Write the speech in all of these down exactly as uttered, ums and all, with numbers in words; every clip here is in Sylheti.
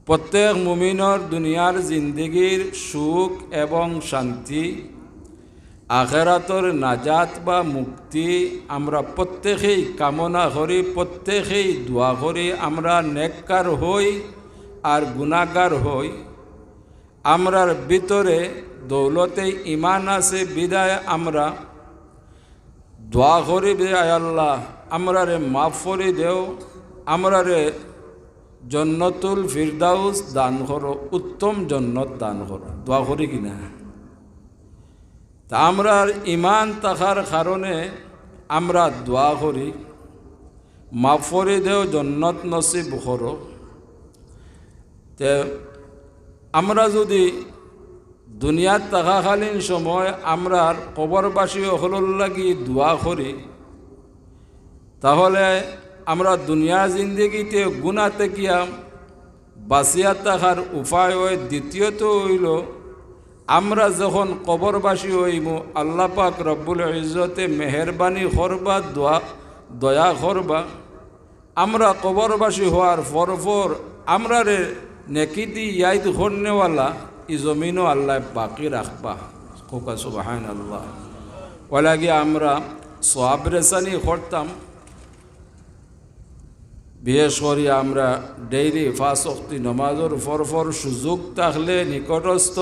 প্রত্যেক মুমিনর দুনিয়ার জিন্দেগির সুখ এবং শান্তি, আখেরাতর নাজাত বা মুক্তি আমরা প্রত্যেকেই কামনা করি, প্রত্যেকেই দোয়া করি। আমরা নেককার হই আর গুনাহগার হই। আমরার ভিতরে দৌলতে ইমান আছে বিধায় আমরা দোয়া করি যে, "আয় আল্লাহ, আমরারে মাফ করি দেও, আমরারে জন্নতুল ফিরদাউস দান করো, উত্তম জন্নত দান করো।" দোয়া করি কি না? তা আমরার ইমান থাকার কারণে আমরা দোয়া করি, "মাফ করি দেও, জন্নত নসিব করো।" তে আমরা যদি দুনিয়াত থাকাকালীন সময় আমরার কবরবাসী অকলর লাগি দোয়া করি, তাহলে আমরা দুনিয়ার জিন্দেগিতে গুনা থাকিয়া বাঁচিয়া থাকার উপায় অয়। দ্বিতীয়ত অইলো, আমরা যখন কবরবাসী অইমু, আল্লাহ পাক রব্বুল ইজ্জতে মেহেরবানি করবা, দোয়া, দয়া করবা। আমরা কবরবাসী হওয়ার পর পর আমরারে নেকি দি ইয়াদ করনেওয়ালা ই জমিনও আল্লায় বাকি রাখবা। কউক্কা সুবহানাল্লাহ। অলাগি আমরা সওয়াব রেসানি করতাম। বিশেষ করি আমরা ডেইলি পাঁচ ওয়াক্তি নমাজর পর পর সুযোগ থাকলে, নিকটস্থ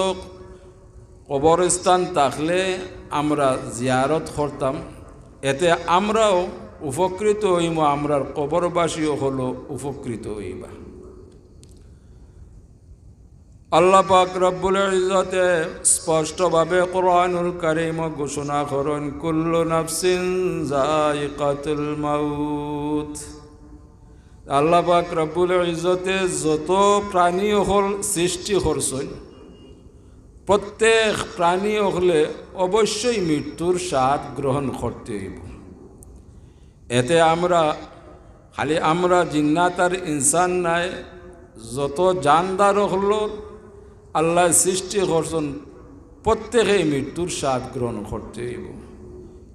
কবরস্থান থাকলে আমরা জিয়ারত করতাম। এতে আমরাও উপকৃত অইমু, আমরার কবরবাসী অকলও উপকৃত অইবা। আল্লাহ পাক রব্বুল ইজ্জতে স্পষ্টভাবে কোরআনুল কারীমো ঘোষণা করইন, "কুল্লু নাফসিন যায়িকাতুল মাউত।" আল্লাহ পাক রব্বুল ইজ্জতে যত প্রাণী অকল সৃষ্টি করছইন, প্রত্যেক প্রাণী অকলে অবশ্যই মৃত্যুর স্বাদ গ্রহণ করতে অইবো। এতে আমরা, খালি আমরা জিন্নাত আর ইনসান নায়, যত জানদার অকল আল্লায় সৃষ্টি করছইন, প্রত্যেকেই মৃত্যুর স্বাদ গ্রহণ করতে অইবো।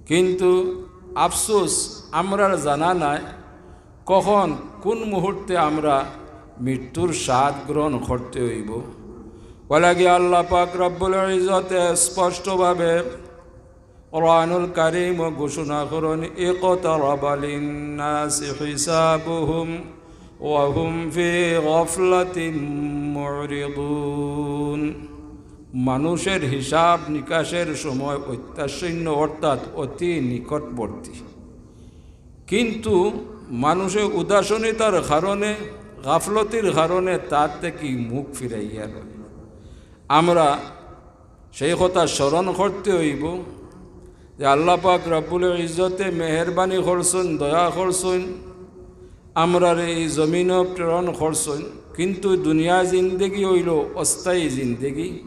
কিন্তু আফসোস, আমরার জানা নাই কখন কোন মুহূর্তে আমরা মৃত্যুর স্বাদ গ্রহণ করতে অইবো। অলাগি আল্লাহ পাক রব্বুল ইজ্জতে স্পষ্টভাবে কোরআনুল কারীমো ঘোষণা করইন, "ইকতারাবা লিন্নাসি হিসাবুহুম ওয়া হুম ফি গাফলাতিন মুরিদুন।" মানুষের হিসাব নিকাশের সময় অত্যাসন্ন, অর্থাৎ অতি নিকটবর্তী। কিন্তু মানুষে উদাসীনতার কারণে, গাফলতির কারণে তার থাকি মুখ ফিরাইয়া রয়। আমরা সেই কথা স্মরণ করতে অইবো যে আল্লাহ পাক রব্বুল ইজ্জতে মেহেরবানি করছইন, দয়া করছইন, আমরারে ই জমিনো প্রেরণ করছইন। কিন্তু দুনিয়ার জিন্দেগি অইলো অস্থায়ী জিন্দেগি,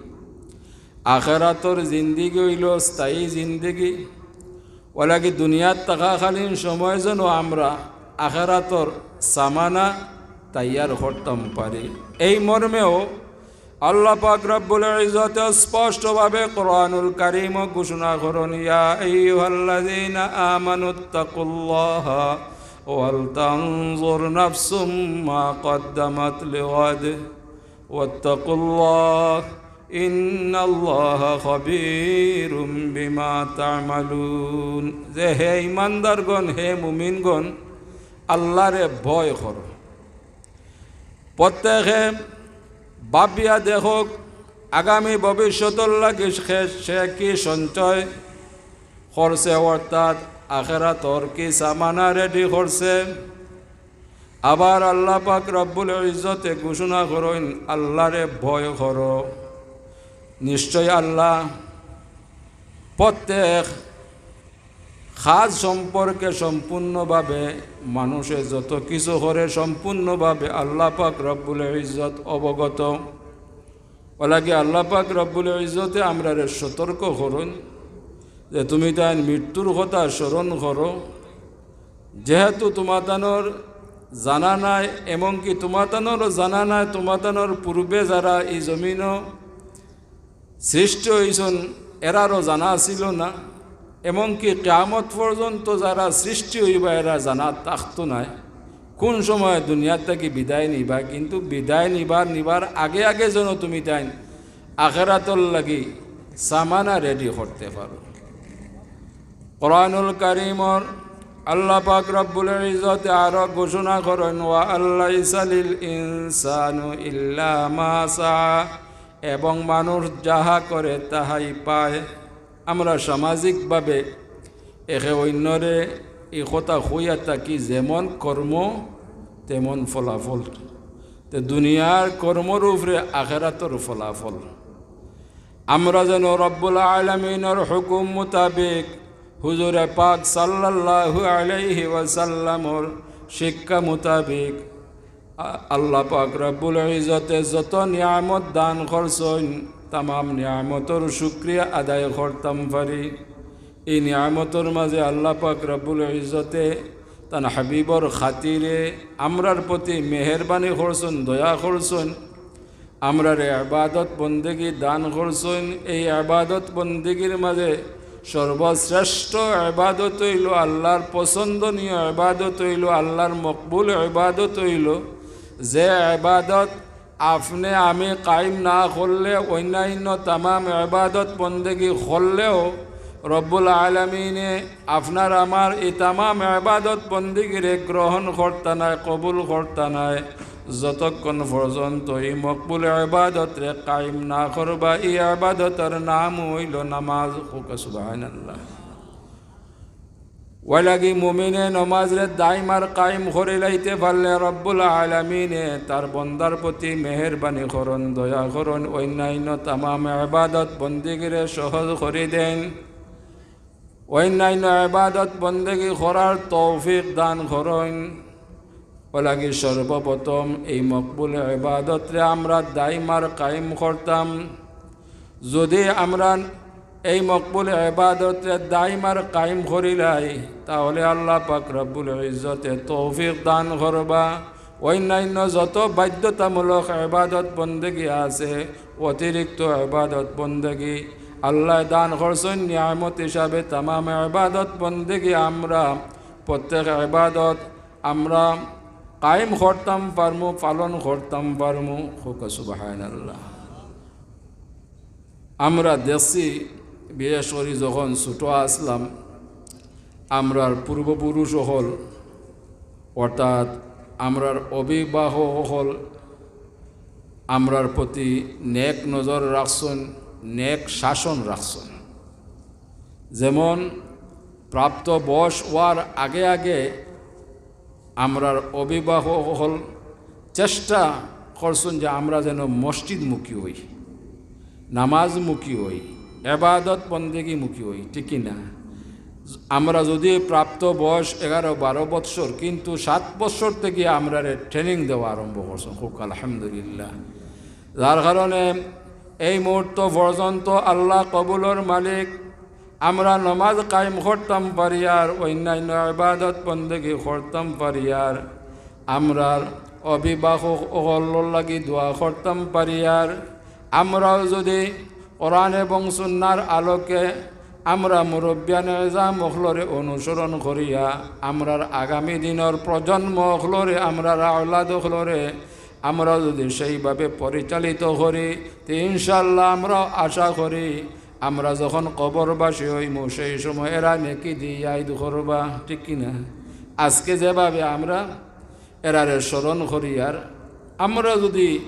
আখেরাতর জিন্দেগি অইলো স্থায়ী জিন্দেগি। অলাগি দুনিয়াত থাকাকালীন সময় যেন আমরা আখেরাতর সামানা তৈয়ার করতাম পারি। এই মর্মেও আল্লাহ পাক রব্বুল ইজ্জতে স্পষ্টভাবে কোরআনুল কারীমো ঘোষণা করইন, "ইয়া আইয়ুহাল্লাযীনা আমানুত্তাকুল্লাহা ওয়াল তানজুর নাফসুম মা কদ্দামাত লিগাদ ওয়াত্তাকুল্লাহ ইন্নাল্লাহা খাবীরুম বিমা তা'মালুন।" যে হে ঈমানদারগণ, হে মুমিনগণ, আল্লাহরে ভয় করো। প্রত্যেকে ভাবিয়া দেখউক, আগামী ভবিষ্যতর লাগি সে, সে কি সঞ্চয় করছে, অর্থাৎ আখেরাতর কি সামানা রেডি করছে। আবার আল্লাহ পাক রব্বুল ইজ্জতে ঘোষণা করইন, "আল্লাহরে ভয় করো।" নিশ্চয় আল্লাহ প্রত্যেক কাজ সম্পর্কে সম্পূর্ণভাবে, মানুষে যত কিছু করে সম্পূর্ণভাবে আল্লাহ পাক রব্বুল ইজ্জত অবগত। অলাগি আল্লাহ পাক রব্বুল ইজ্জতে আমরারে সতর্ক করইন যে তুমিতাইন মৃত্যুর কথা স্মরণ করো, যেহেতু তুমাতানর জানা নাই, এমনকি তুমাতানরও জানা নাই, তুমাতানর পূর্বে যারা ই জমিনো সৃষ্টি অইছইন, এরারও জানা আছিল না। এমনকি কিয়ামত পর্যন্ত যারা সৃষ্টি অইবা, এরা জানা থাকতো নায়। কুন সময় দুনিয়ার থাকি বিদায় নিবা, কিন্তু বিদায় নিবার, নিবার আগে আগে যেন তুমি তাইন আখেরাতর লাগি সামানা রেডি করতে পারো। কোরআনুল কারীমর আল্লাহ পাক রব্বুল ইজ্জতে আরো ঘোষণা করইন, "ওয়া আল্লাইসা লিল ইনসানু ইল্লা মা সাআ", এবং মানুষ যাহা করে তাহাই পায়। আমরা সামাজিকভাবে একে অইন্যরে ই কথা কইয়া থাকি, যেমন কর্ম তেমন ফলাফল। তে দুনিয়ার কর্মর উপরে আখেরাতর ফলাফল। আমরা যেন রব্বুল আলামিনর হুকুম মোতাবেক, হুজুরে পাক সাল্লাল্লাহু আলাইহি ওয়াসাল্লামর শিক্ষা মোতাবেক, আ-, আল্লাহ পাক রব্বুল ইজ্জতে যত নিয়ামত দান করছইন, তামাম নিয়ামতর শুকরিয়া আদায় করতাম পারি। ই নিয়ামতর মাঝে আল্লাহ পাক রব্বুল ইজ্জতে তান হাবিবর খাতিরে আমরার প্রতি মেহেরবানি করছইন, দয়া করছইন, আমরারে ইবাদত বন্দেগি দান করছইন। এই ইবাদত বন্দেগির মাঝে সর্বশ্রেষ্ঠ ইবাদত অইলো, আল্লাহর পছন্দনীয় ইবাদত অইলো, আল্লাহর মকবুল ইবাদত অইলো, যে ইবাদত আপনে আমি কায়েম না করলে অইন্যাইন্য তামাম ইবাদত বন্দেগি করলেও রব্বুল আলামিনে আপনার আমার ই তামাম ইবাদত বন্দেগিরে গ্রহণ করতা নায়, কবুল করতা নায়। যতক্ষণ পর্যন্ত ই মকবুল ইবাদতরে কায়েম না করবা, ই ইবাদতর নাম অইলো নামাজ। কউক্কা সুবহানাল্লাহ। অউ লাগি মুমিনে নমাজরে দাইম আর কায়েম করিলাইতে পারলে রব্বুল আলামিনে তার বন্দার প্রতি মেহেরবানি করইন, দয়া করইন, অইন্যাইন্য তামাম ইবাদত বন্দেগিরে সহজ করি দেইন, অইন্যাইন্য ইবাদত বন্দেগি করার তৌফিক দান করইন। অউ লাগি সর্বপ্রথম এই মকবুল ইবাদতরে আমরা দাইম আর কায়েম করতাম। যদি আমরা এই মকবুল ইবাদতরে দাইম আর কায়েম করিলাই, তাহলে আল্লাহ পাক রব্বুল ইজ্জতে তৌফিক দান করবা। অইন্যাইন্য যত বাধ্যতামূলক ইবাদত বন্দেগি আছে, অতিরিক্ত ইবাদত বন্দেগি আল্লায় দান করছইন নিয়ামত হিসাবে। তামাম ইবাদত বন্দেগি আমরা প্রত্যেক ইবাদত আমরা কায়েম করতাম পারমু, পালন করতাম পারমু। কউক্কা সুবহানাল্লাহ। আমরা দেখছি, বিশেষ করি যখন ছোট আছলাম, আমরার পূর্বপুরুষ অকল, অর্থাৎ আমরার অভিভাবক অকল, আমরার প্রতি নেক নজর রাখছইন, নেক শাসন রাখছইন। যেমন প্রাপ্ত বয়স অওয়ার আগে আগে আমরার অভিভাবক অকল চেষ্টা করছইন যে আমরা যেন মসজিদমুখী অই, নামাজমুখী অই, ইবাদত বন্দেগিমুখী অই, ঠিক কি না? আমরা যদি প্রাপ্ত বয়স এগারো বারো বৎসর, কিন্তু সাত বৎসর থাকি আমরারে training দেওয়া আরম্ভ করছইন। কউক্কা আলহামদুলিল্লাহ। যার কারণে এই মুহূর্ত পর্যন্ত আল্লাহ কবুলর মালিক, আমরা নমাজ কায়েম করতাম পারিয়ার, অইন্যাইন্য ইবাদত বন্দেগি করতাম পারিয়ার, আমরার অভিভাবক অকলর লাগি দোয়া করতাম পারিয়ার। আমরাও যদি কোরআন এবং সুন্নার আলোকে আমরা মুরব্বিয়ানে এজাম অকলরে অনুসরণ করিয়া, আমরার আগামী দিনর প্রজন্ম অকলরে, আমরার আওলাদ অকলরে আমরা যদি সেইভাবে পরিচালিত করি, তে ইনশাআল্লাহ আমরা আশা করি, আমরা যখন কবরবাসী অইমু, সেই সময় এরা নেকি দিয়া ইয়াদ করবা, ঠিক কি না? আজকে যেভাবে আমরা এরারে স্মরণ করিয়ার, আমরা যদি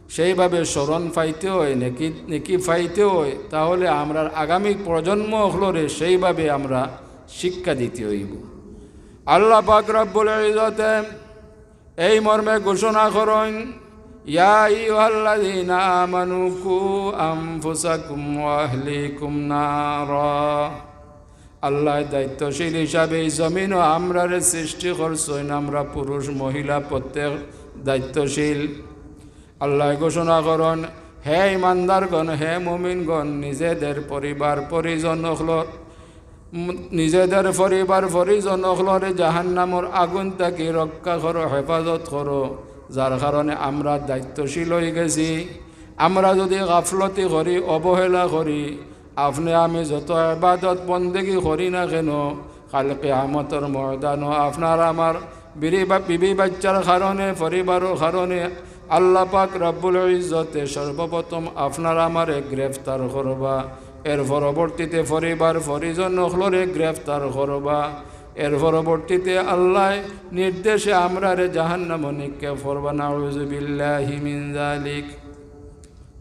সেইভাবে স্মরণ পাইতে অয়, নেকি, নেকি পাইতে অয়, তাহলে আমরার আগামী প্রজন্ম অকলরে সেইভাবে আমরা শিক্ষা দিতে অইবো। আল্লাহ পাক রব্বুল ইজ্জতে এই মর্মে ঘোষণা করইন, "ইয়া আইয়ুহাল্লাযীনা আমানু কু আনফুসাকুম ওয়া আহলিকুম নারা।" আল্লায় দায়িত্বশীল হিসাবে এই জমিনো আমরারে সৃষ্টি করছইন, আমরা পুরুষ মহিলা প্রত্যেক দায়িত্বশীল। আল্লায় ঘোষণা করইন, "হে ইমানদারগণ, হে মুমিনগণ, নিজেদের পরিবার পরিজন অকলর উম, নিজেদের পরিবার পরিজন অকলরে জাহান্নামর আগুন থাকি রক্ষা করো, হেফাজত করো।" যার কারণে আমরা দায়িত্বশীল অইগেছি। আমরা যদি গাফলতি করি, অবহেলা করি, আপনে আমি যত ইবাদত বন্দেগি করি না কেন, কাল কিয়ামতর ময়দানো আপনার আমার বিবি বা-, বিবি বাচ্চার কারণে, পরিবারর কারণে আল্লাহ পাক রব্বুল ইজ্জতে সর্বপ্রথম আপনার আমারে গ্রেফতার করবা, এর পরবর্তীতে পরিবার পরিজন অকলরে গ্রেফতার করবা, এর পরবর্তীতে আল্লাহর নির্দেশে আমরারে জাহান্নামো নিক্ষেপ করবা। নাউযুবিল্লাহি মিন যালিক।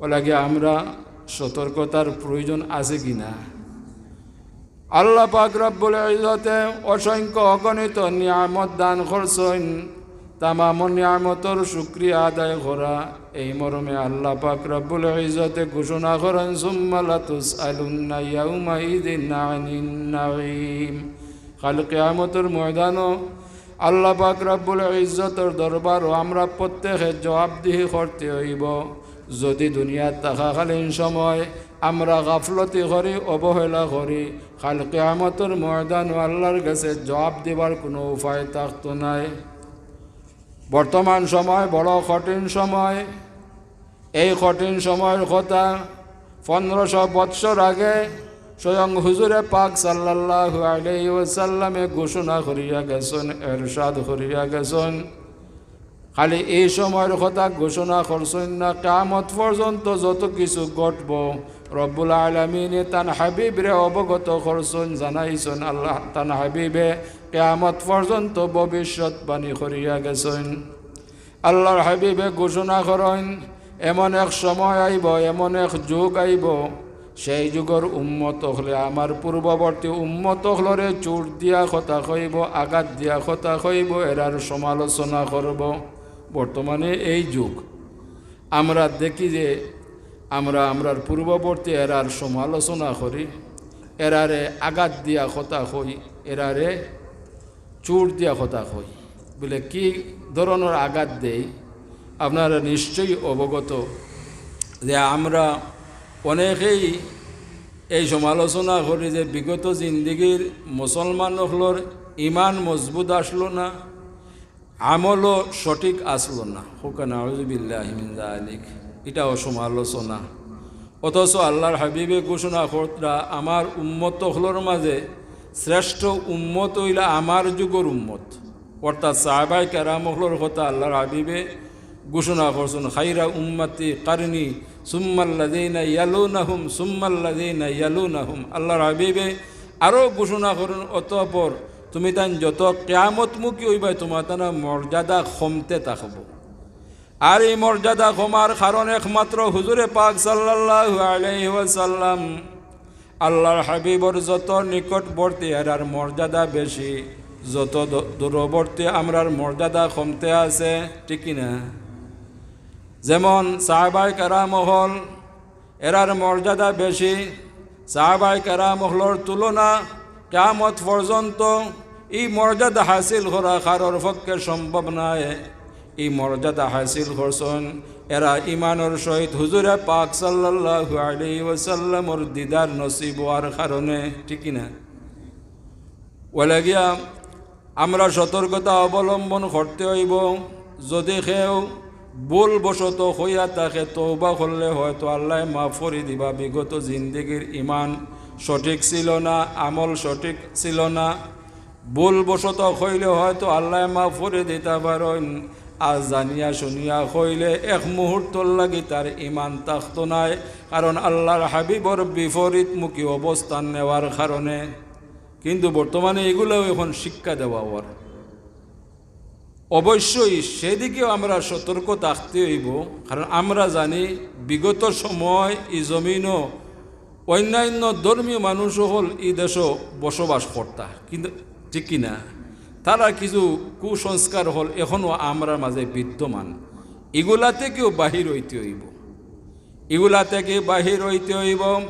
অলাগি আমরা সতর্কতার প্রয়োজন আছে কি না? আল্লাহ পাক রব্বুল ইজ্জতে অসংখ্য অগণিত নিয়ামত দান করছইন, তামাম নিয়ামতর শুকরিয়া আদায় করা। এই মর্মে আল্লাহ পাক রব্বুল ইজ্জতে ঘোষণা করেন, "সুম্মা লাতুসআলুন্না ইয়াউমাইযিন আনিন নাঈম।" কাল কিয়ামতর ময়দানো আল্লাহ পাক রব্বুল ইজ্জতর দরবারো আমরা প্রত্যেকে জবাবদিহি করতে অইবো। যদি দুনিয়াত থাকাকালীন সময় আমরা গাফলতি করি, অবহেলা করি, কাল কিয়ামতর ময়দানো আল্লাহর গেছে জবাব দিবার কুনু উপায় থাকতো নায়। বর্তমান সময় বড় কঠিন সময়। এই কঠিন সময়র কথা পনেরোশো বৎসর আগে স্বয়ং হুজুরে পাক সাল্লাল্লাহু আলাইহি ওয়াসাল্লামে ঘোষণা করিয়া গেছইন, এরশাদ করিয়া গেছইন। খালি এই সময়র কথা ঘোষণা করছইন না, কিয়ামত পর্যন্ত যত কিছু ঘটবো, রব্বুল আলামিনে তান হাবিবরে অবগত করছইন, জানাইছইন। আল্লাহ তান হাবিবে কিয়ামত পর্যন্ত ভবিষ্যৎবাণী করিয়া গেছইন। আল্লাহর হাবিবে ঘোষণা করইন, এমন এক সময় আইবো, এমন এক যুগ আইবো, সেই যুগর উম্মত অকলে, আমার পূর্ববর্তী উম্মত অকলরে চুট দিয়া কথা কইবো, আঘাত দিয়া কথা কইবো, এরার সমালোচনা করবো। বর্তমানে এই যুগ, আমরা দেখি যে আমরা আমরার পূর্ববর্তী এরার সমালোচনা করি, এরারে আঘাত দিয়া কথা কই, এরারে চুট দিয়া কথা কই। বলে কি ধরনর আঘাত দেই, আপনারা নিশ্চয়ই অবগত যে আমরা অনেকেই এই সমালোচনা করি যে বিগত জিন্দেগির মুসলমান অকলর ইমান মজবুত আসলো না, আমলও সঠিক আসলো না। কউক্কা নাউযুবিল্লাহি মিন যালিক, ইটাও সমালোচনা। অথচ আল্লাহর হাবিবে ঘোষণা কররা, আমার উম্মত অকলর মাঝে শ্রেষ্ঠ উম্মত অইলা আমার যুগর উম্মত, অর্থাৎ সাহাবায়ে কেরাম অকলর কথা আল্লাহর হাবিবে ঘোষণা করছইন, "খাইরা উম্মতি কারনি, সুম্মাল্লাযীনা ইয়ালুনাহুম, সুম্মাল্লাযীনা ইয়ালুনাহুম।" আল্লাহর হাবিবে আরও ঘোষণা করইন, "অতঃপর তুমি তাইন যত কিয়ামতমুখী অইবায়, তুমার তান মর্যাদা কমতে থাকবো।" আর এই মর্যাদা কমার কারণ একমাত্র হুজুরে পাক সাল্লাল্লাহু আলাইহি ওয়াসাল্লাম। আল্লাহর হাবিবর যত নিকটবর্তী এরার মর্যাদা বেশি, যত দ-, দূরবর্তী আমরার মর্যাদা কমতে আছে, ঠিক কি না? যেমন সাহাবায়ে কেরাম অকল, এরার মর্যাদা বেশি। সাহাবায়ে কেরাম অকলর তুলনা কিয়ামত পর্যন্ত ই মর্যাদা হাসিল করা কারোর পক্ষে সম্ভব নায়। ই মর্যাদা হাসিল করছইন এরা ইমানর সহিত হুজুরে পাক সাল্লাল্লাহু আলাইহি ওয়াসাল্লামর দিদার নসিব অওয়ার কারণে, ঠিক কি না? অলাগিয়া আমরা সতর্কতা অবলম্বন করতে অইবো। যদি কেউ ভুলবশত কইয়া থাকে, তওবা করলে হয়তো আল্লায় মাফ করি দিবা। বিগত জিন্দেগির ইমান সঠিক ছিল না, আমল সঠিক ছিল না, ভুলবশত কইলে হয়তো আল্লায় মাফ করি দিতা পারইন। আর জানিয়া শুনিয়া কইলে এক মুহূর্তর লাগি তার ইমান থাকতো নায়, কারণ আল্লাহর হাবিবর বিপরীতমুখী অবস্থান নেওয়ার কারণে। কিন্তু বর্তমানে ইগুলাও এখন শিক্ষা দেওয়া অর। অবশ্যই সেদিকেও আমরা সতর্ক থাকতে অইবো, কারণ আমরা জানি বিগত সময় ই জমিনো অইন্যান্য ধর্মীয় মানুষ অকল ই দেশো বসবাস করতা, কিন্তু ঠিক কি না? তারার কিছু কুসংস্কার অকল এখনো আমরার মাঝে বিদ্যমান, ইগুলা থাকিও বাহির অইতে অইবো, ইগুলা থাকি বাহির অইতে অইবো।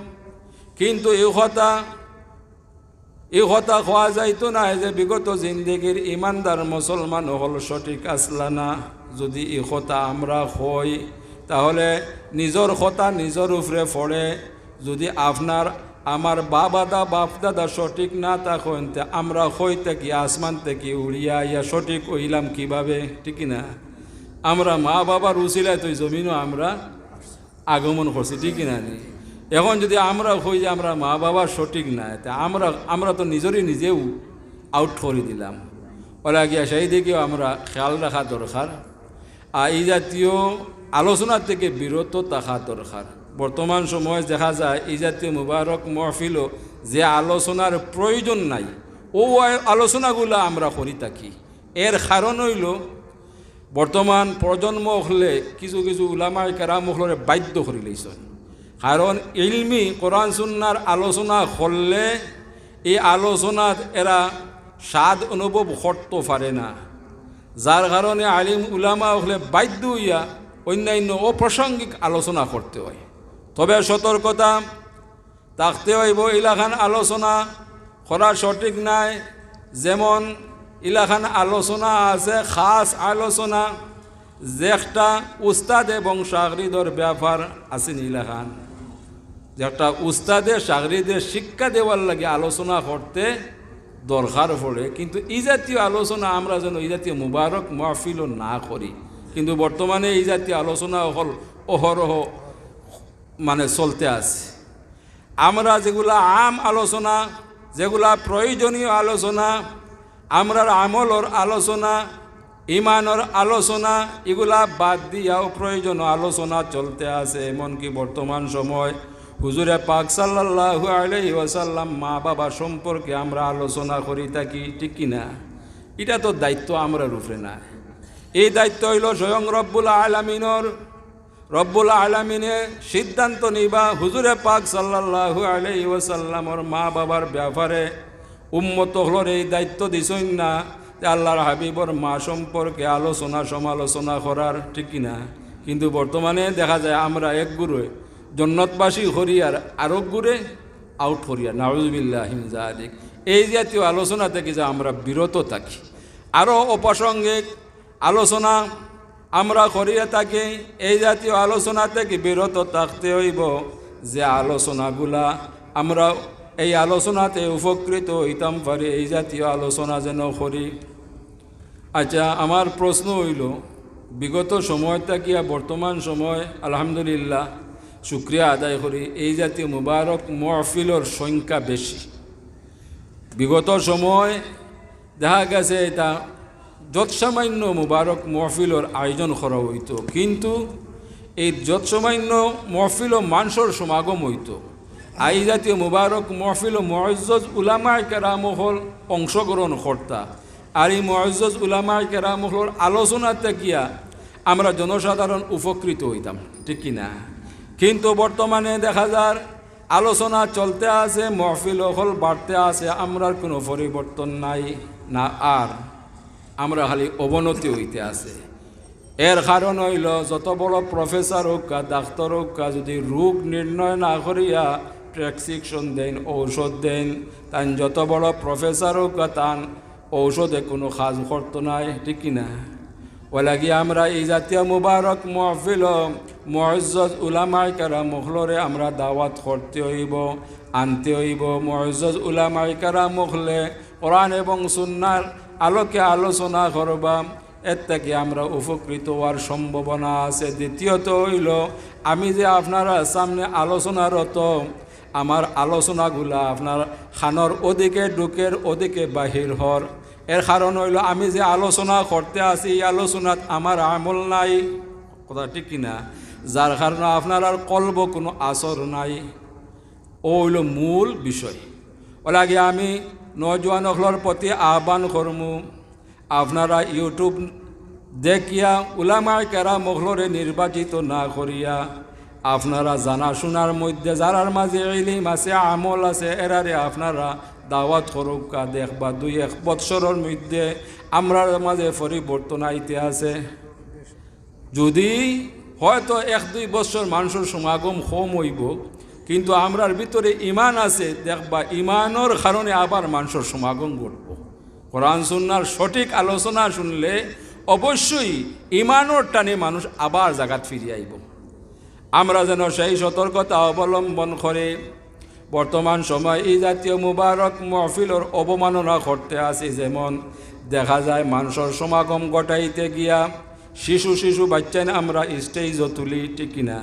কিন্তু ই কথা ই কথা কওয়া যাইতো নায় যে বিগত জিন্দেগির ইমানদার মুসলমান অকল সঠিক আছলা না। যদি ই কথা আমরা কই, তাহলে নিজর কথা নিজর উপরে পড়ে। যদি আপনার আমার বাপ-দাদা, বাপ-দাদা সঠিক না থাকইন, তে আমরা কই থাকি, আসমান থাকি উড়িয়া আইয়া সঠিক অইলাম কিভাবে? ঠিক কি না? আমরা মা-বাবার উছিলায় তো ই জমিনো আমরা আগমন করছি, ঠিক কি না নি? এখন যদি আমরা কই যে আমরার মা-বাবা সঠিক নায়, তে আমরা, আমরা তো নিজরে নিজেউ আউট করি দিলাম। অলাগিয়া সেই দিকেও আমরা খেয়াল রাখা দরকার। আর এই জাতীয় আলোচনা থেকে বিরত থাকা দরকার। বর্তমান সময়ে দেখা যায় এই জাতীয় মুবারক মহফিলও যে আলোচনার প্রয়োজন নাই, ও আ-, আলোচনাগুলা আমরা করি থাকি। এর কারণ অইলো বর্তমান প্রজন্ম অকলে কিছু কিছু উলামায়ে কেরাম অকলরে বাধ্য করি লাইছইন। কারণ ইলমি কোরআন সুন্নার আলোচনা করলে এই আলোচনাত এরা স্বাদ অনুভব করতো পারে না, যার কারণে আলিম উলামা অকলে বাধ্য অইয়া অন্যান্য অপ্রাসঙ্গিক আলোচনা করতে হয়। তবে সতর্কতা থাকতে অইবো, ইলাখান আলোচনা করা সঠিক নায়। যেমন ইলাখান আলোচনা আছে, খাস আলোচনা, যেটা উস্তাদ এবং শাগরিদর ব্যাপার আছে নি ইলাখান, যেটা উস্তাদে শাগরিদে শিক্ষা দেওয়ার লাগি আলোচনা করতে দরকার পড়ে, কিন্তু এই জাতীয় আলোচনা আমরা যেন এই জাতীয় মুবারক মাহফিলও না করি। কিন্তু বর্তমানে এই জাতীয় আলোচনা অকল অহরহ মানে চলতে আছে। আমরা যেগুলা আম আলোচনা, যেগুলা প্রয়োজনীয় আলোচনা, আমরার আমলর আলোচনা, ইমানর আলোচনা, ইগুলা বাদ দিয়া অপ্রয়োজনীয় আলোচনা চলতে আছে। এমনকি বর্তমান সময় হুজুরে পাক সাল্লাল্লাহু আলাইহি ওয়াসাল্লাম মা বাবা সম্পর্কে আমরা আলোচনা করি থাকি, ঠিক কি না? ইটা তো দায়িত্ব আমরার উপরে না, এই দায়িত্ব অইলো স্বয়ং রব্বুল আলামিনর। রব্বুল আলামিনে সিদ্ধান্ত নিবা হুজুরে পাক সাল্লাল্লাহু আলাইহি ওয়াসাল্লামর মা বাবার ব্যাপারে। উম্মত অকলরে এই দায়িত্ব দিছইন না যে আল্লাহর হাবিবর মা সম্পর্কে আলোচনা সমালোচনা করার, ঠিক কি না? কিন্তু বর্তমানে দেখা যায় আমরা এক গুরে জন্নতবাসী করি আর আরক গুরে আউট করিয়া, নাউজুবিল্লাহি মিন জালিক। এই জাতীয় আলোচনা থেকে যে আমরা বিরত থাকি, আরও অপ্রাসঙ্গিক আলোচনা আমরা করিয়া থাকি, এই জাতীয় আলোচনা থেকে বিরত থাকতে অইবো। যে আলোচনাগুলা আমরা এই আলোচনাতে উপকৃত অইতাম পারি, এই জাতীয় আলোচনা যেন করি। আচ্ছা, আমার প্রশ্ন অইলো, বিগত সময় থাকিয়া বর্তমান সময় আলহামদুলিল্লাহ শুকরিয়া আদায় করি, এই জাতীয় মুবারক মহফিলর সংখ্যা বেশি। বিগত সময় দেখা গেছে ইতা যৎসামান্য মুবারক মহফিলর আয়োজন করা অইতো, কিন্তু এই যৎসামান্য মহফিলও মানষর সমাগম অইতো। আর এই জাতীয় মুবারক মহফিলও মুআজ্জাজ উলামায়ে কেরাম অকল অংশগ্রহণ করতা। আর এই মুআজ্জাজ উলামায়ে কেরাম অকলর আলোচনা থাকিয়া আমরা জনসাধারণ উপকৃত অইতাম, ঠিক কি না? কিন্তু বর্তমানে দেখা যার আলোচনা চলতে আছে, মহফিল অকল বাড়তে আছে, আমরার কোনো পরিবর্তন নাই, না আর আমরা খালি অবনতি অইতে আছে। এর কারণ অইলো যত বড় প্রফেসর অউক্কা, ডাক্তার অউক্কা, যদি রোগ নির্ণয় না করিয়া প্রেসক্রিপশন দেইন, ঔষধ দেইন, তাইন যত বড় প্রফেসর অউক্কা, তান ঔষধে কোনো কাজ করতো নায়, ঠিক কি না? অলাগি আমরা এই জাতীয় মুবারক মহফিলও মুআজ্জাজ উলামায়ে কেরাম অকলরে আমরা দাওয়াত করতে অইবো, আনতে অইবো। মুআজ্জাজ উলামায়ে কেরাম অকলে কোরআন এবং সুন্নাহর আলোকে আলোচনা করবা, এর থাকি আমরা উপকৃত অওয়ার সম্ভাবনা আছে। দ্বিতীয়ত অইলো, আমি যে আপনারার সামনে আলোচনারত, আমার আলোচনাগুলা আপনার কানর ওদিকে ঢুকের, ওদিকে বাহির হর। এর কারণ অইলো, আমি যে আলোচনা করতে আছি, এই আলোচনাত আমার আমল নাই, কথা ঠিক কি না? যার কারণে আপনারার কলবো কোনো আসর নাই। অউ অইলো মূল বিষয়। অলাগি আমি নওজোয়ান অকলর প্রতি আহ্বান করমু, আপনারা YouTube দেখিয়া উলামায়ে কেরাম অকলরে নির্বাচিত না করিয়া, আপনারা জানাশুনার মধ্যে যারার মাঝে ইলিম আছে, আমল আছে, এরারে আপনারা দাওয়াত করউক্কা। দেখবা, দুই এক বৎসরর মধ্যে আমরার মাঝে পরিবর্তন আইতে আছে। যদি হয়তো এক দুই বৎসর মানষর সমাগম কম অইবো, কিন্তু আমরার ভিতরে ইমান আছে, দেখবা ইমানর কারণে আবার মানষর সমাগম ঘটবো। কোরআন সুন্নাহর সঠিক আলোচনা শুনলে অবশ্যই ইমানর টানে মানুষ আবার জাগাত ফিরি আইবো। আমরা যেন সেই সতর্কতা অবলম্বন করে বর্তমান সময় এই জাতীয় মুবারক মহফিলর অবমাননা করতে আছি। যেমন দেখা যায় মানষর সমাগম ঘটাইতে গিয়া শিশু শিশু বাইচ্চাইন আমরা স্টেজো তুলি, ঠিক কি না?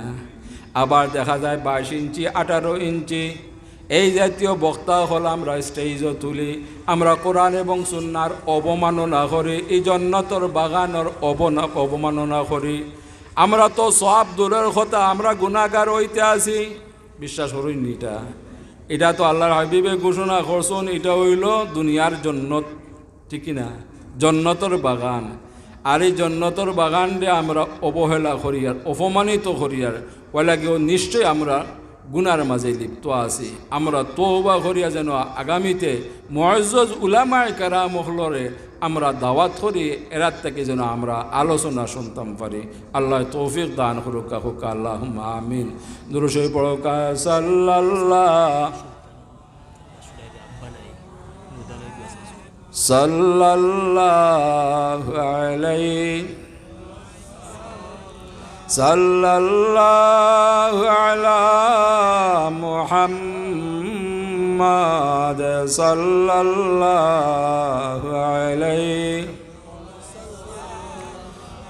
আবার দেখা যায় বাইশ ইঞ্চি, আঠারো ইঞ্চি, এই জাতীয় বক্তা অকল আমরা স্টেজো তুলি, আমরা কোরআন এবং সুন্নার অবমাননা করি, এই জন্নতর বাগানর অবনা-, অবমাননা করি। আমরা তো সওয়াব দূরের কথা, আমরা গুনাহগার অইতে আছি। বিশ্বাস করইন নি ইটা? ইটা তো আল্লাহর হাবিবে ঘোষণা করছইন, ইটা অইলো দুনিয়ার জন্নত। ঠিক কি না? জন্নতর বাগান। আর এই জন্নতর বাগানরে আমরা অবহেলা করিয়ার, অপমানিত করিয়ার, অইলাগি অউ নিশ্চয় আমরা গুনার মাঝে লিপ্ত আছি। আমরা তওবা করিয়া যেন আগামীতে মুআজ্জাজ উলামায়ে কেরাম অকলরে আমরা দাওয়াত করি, এরার থাকি যেন আমরা আলোচনা শুনতাম পারি। আল্লাহ তৌফিক দান করুক্কা, কউক্কা আল্লাহুম্মা আমিন। দুরূদ শরীফ পড়ুক্কা, সাল্লাল্লাহু সাল্লাল্লাহু আলাইহি, সাল্লাল্লাহু আলা মুহাম্মাদ, সাল্লাল্লাহু আলাইহি।